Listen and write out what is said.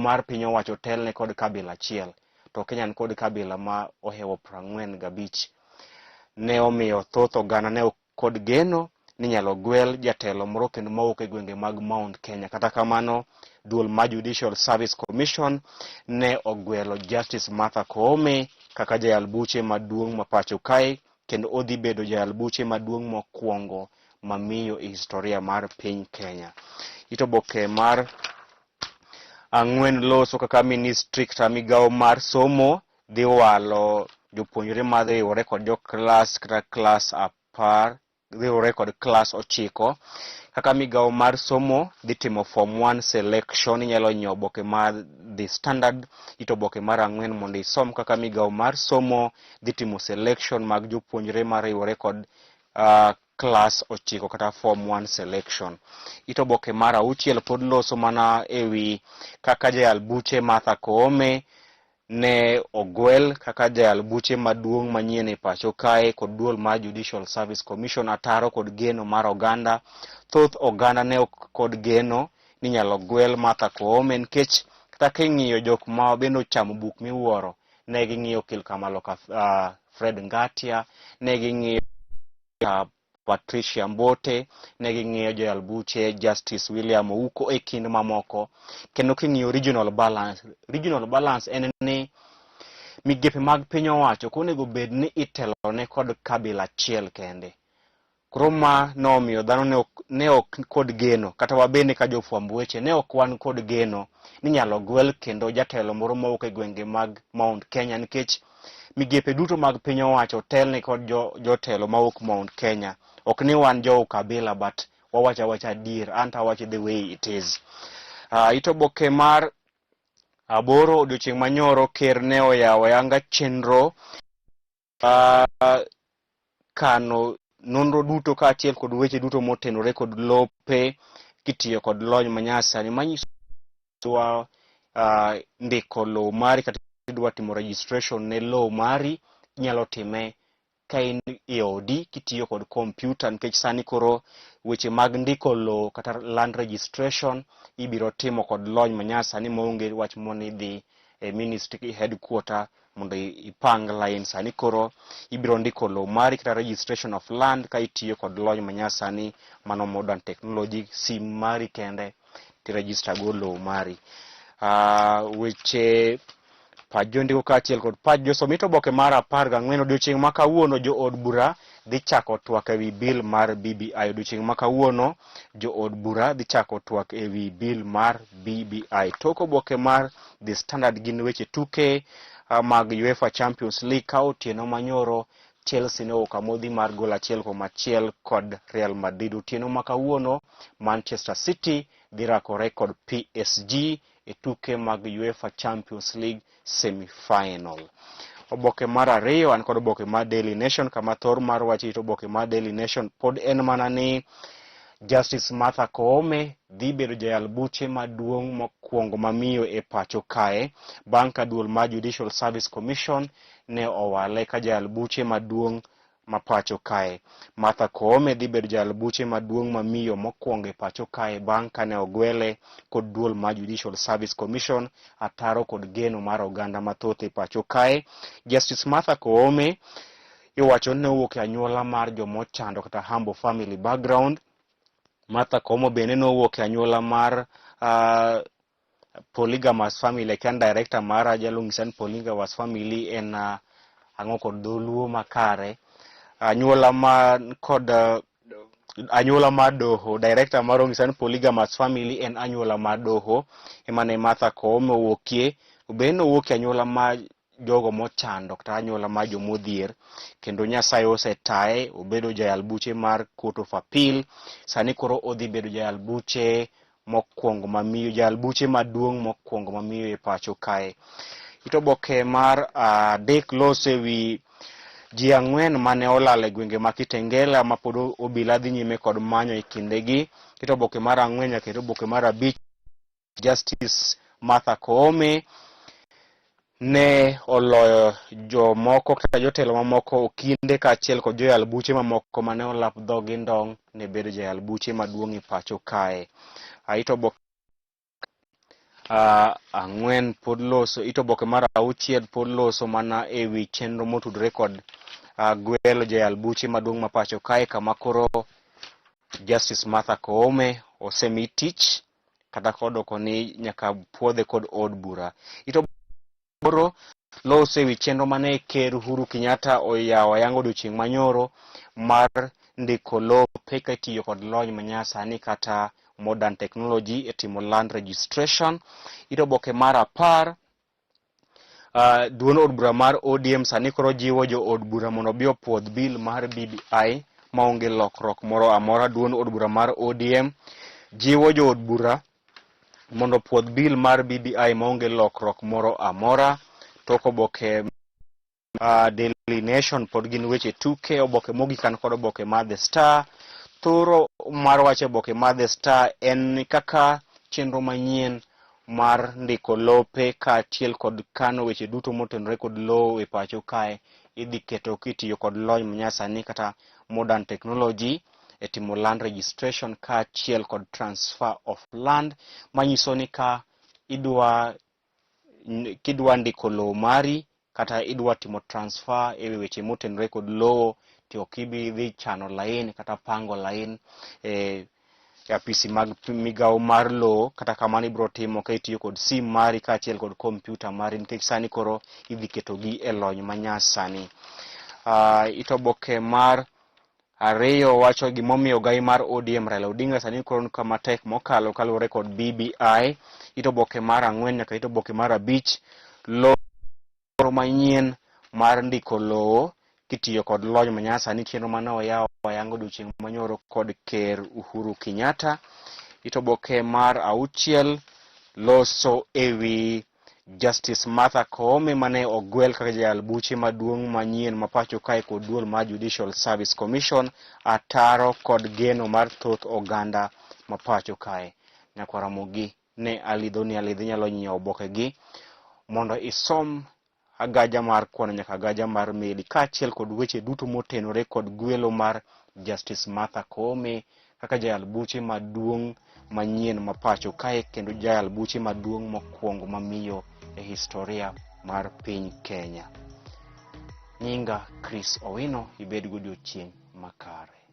mar piny owacho telne kod kabila achiel to Kenya ni kod kabila ma ohewo 45 ne omiyo thoth oganda ne ok kod geno ni inyalo gwel jatelo moro kendo mawuok e gwenge mag Mount Kenya. Kata kamano, duol mar Judicial Service Commission ne ogwelo Justice Martha Koome kaka jayal buche maduong' ma pacho kae kendo odhi bedo jayal buche maduong' mokwongo mamiyo e historia mar piny Kenya. It oboke mar ang'wen loso kaka ministry kata migawo mar somo dhi walo jopuonjre ma dhi riwore kod jo klas kata klas 10 riwore kod klas 9 kaka migawo mar somo dhi timo form 1 selection. Inyalo nyiewo oboke mar The Standard, it oboke mar 4 mondo isom kaka migawo mar somo dhi timo selection mag jopuonjre mariwore kod klas 9 kata form 1 selection. It oboke mar 6 pod loso mana ewi kaka jayal buche Martha Koome ne ogwel kaka jayal buche maduong' manyien e pacho kae kod duol mar Judicial Service Commission ataro kod geno mar oganda. Thoth oganda ne ok kod geno ni inyalo gwel Martha Koome nikech kata king'iyo jok ma bende ochamo buk miwuoro, ne ging'iyo okil Kamalo ka Fred Ngatia, ne ging'iyo Patricia Mbote, ne ging'iyo joyal buche Justice William Ouko e kind mamoko. Kendo king'iyo regional balance, regional balance en ni migepe mag piny owacho ok onego bed ni itelone kod kabila achiel kende. Koro ma nomiyo dhano ne ok kod geno, kata wabende ka jofwamb weche ne ok wan kod geno ni inyalo gwel kendo jatelo moro mowuok e gwenge mag Mount Kenya, nikech migepe duto mag piny owacho telne kod jotelo mawuok Mount Kenya. Ok ni wan jo ukabila, but wawacho awacha adier, anto awacho the way it is. It oboke mar 8, odiochieng' manyoro ker ne oyawo ayanga chenro kano nonro duto kaachiel kod weche duto motenore kod lope kitiyo kod lony manyasani manyiso dwa ndiko lowo mari kata idwa timo registration ne lowo mari, inyalo time ka in e odi kitiyo kod kompyuta, nikech sani koro weche mag ndiko lowo kata land registration ibiro timo kod lony manyasani maonge wach moni idhi e ministry headquarter mondo ipang line. Sani koro ibiro ndiko lowo mari kata registration of land ka itiyo kod lony manyasani, mano modern technology, sim mari kende tiregister go lowo mari. Weche pach jondiko kaachiel kod pach josom. It oboke mar 14, odiochieng' ma kawuono jo od bura dhi chako twak ewi bill mar BBI. Odiochieng' ma kawuono jo od bura dhi chako twak ewi bill mar BBI. Tok oboke mar The Standard gin weche tuke mag UEFA Champions League ka otieno manyoro Chelsea ne owuok amodhi mar gol 1-1 kod Real Madrid. Otieno ma kawuono Manchester City dhi rakore kod PSG e tuke mag UEFA Champions League semi-final. Oboke mar 2 an kod oboke mar Daily Nation, kama thor mar wach it oboke mar Daily Nation pod en mana ni Justice Martha Koome dhi bedo jayal buche maduong' mokwongo mamiyo e pacho kae bang' ka duol mar Judicial Service Commission ne owale ka jayal buche maduong' ma pacho kae. Martha Koome dhi bedo jayal buche maduong' mamiyo mokwongo e pacho kae bang' kane ogwele kod duol mar Judicial Service Commission ataro kod geno mar oganda mathoth e pacho kae. Justice Martha Koome iwacho ni nowuok e anyuola mar jomochando kata humble family background. Martha Koome bende nowuok e anyuola mar polygamous family. Kan director mara jalo nyisa ni polygamous family en ang'o kod dholuo makare, anyuola ma kod anyuola mar doho. Director mara onyisa ni polygamous family en anyuola mar doho ema ne Martha Koome owuokie. Bende nowuok e anyuola mar jogo mochando kata anyuola mar jomodhier, kendo Nyasaye osetaye obedo jayal buche mar Court of Appeal. Sani koro odhi bedo jayal buche mokwongo mamiyo, jayal buche maduong' mokwongo mamiyo e pacho kae. It oboke mar 3 loso ewi ji 4 mane olal e gwenge ma Kitengela ma pod obila dhi nyime kod manyo e kindegi. It oboke mar 4 nyaka it oboke mar 5, Justice Martha Koome ne oloyo jomoko kata jotelo mamoko okinde kaachiel kod joyal buche mamoko mane olap dhogi ndong' ne bedo jayal buche maduong' e pacho kae. It oboke Ang'wen pod loso, it oboke mar auchiel pod loso mana e wi chenro motudore kod gwelo jayal buche maduong' ma pacho kae, kama koro Justice Martha Koome osemi tich kata kodoko ni nyaka puodhe kod od bura. It aboro loso e wi chenro mane Ker Uhuru Kenyatta oyawo ayanga odiochieng' manyoro mar ndiko lope ka itiyo kod lony manyasani kata modern technology e timo land registration. It oboke mar 10, duond od bura mar ODM sani koro jiwo jo od bura mondo obi opuodh bill mar BBI maonge lokruok moro amora. Duond od bura mar ODM jiwo jo od bura mondo opuodh bill mar BBI maonge lokruok moro amora. Tok oboke Daily Nation pod gin weche tuke. Oboke mogik an kod oboke mar The Star. Thoro mar wach oboke mar The Star en kaka chenro manyien mar ndiko lope kaachiel kod kano weche duto motenore kod lowo e pacho kae idhi keto kitiyo kod lony manyasani kata modern technology e timo land registration kaachiel kod transfer of land, manyiso ni ka idwa kidwa ndiko lowo mari kata idwa timo transfer e weche motenore kod lowo, to ok ibi dhi chano lain kata pango lain e apisi mag migawo mar lowo. Kata kamano, ibiro timo ka itiyo kod sim mari kaachiel kod kompyuta mari, nikech sani koro idhi ketogi e lony manyasani. It oboke mar 2 wacho gimomiyo ogai mar ODM Raila Odinga sani koro ni kama tek mokalo kaluwore kod BBI. It oboke mar 4 nyaka it oboke mar 5 loro manyien mar ndiko lowo kitiyo kod lony manyasani, chenro mane oyawo ayanga odiochieng' manyoro kod Ker Uhuru Kenyatta. It oboke mar 6 loso ewi Justice Martha Koome mane ogwel kaka jayal buche maduong' manyien ma pacho kae kod duol mar Judicial Service Commission, ataro kod geno mar thoth oganda ma pacho kae. Nyakwar Ramogi ne alidho ni alidho inyalo nyiewo oboke gi mondo isom agaja mar kwano nyaka agaja mar meli kaachiel kod weche duto motenore kod gwelo mar Justice Martha Koome kaka jayal buche maduong' manyien ma pacho kae kendo jayal buche maduong' mokwongo mamiyo e historia mar piny Kenya. Nyinga Chris Owino, ibed godiochieng' makare.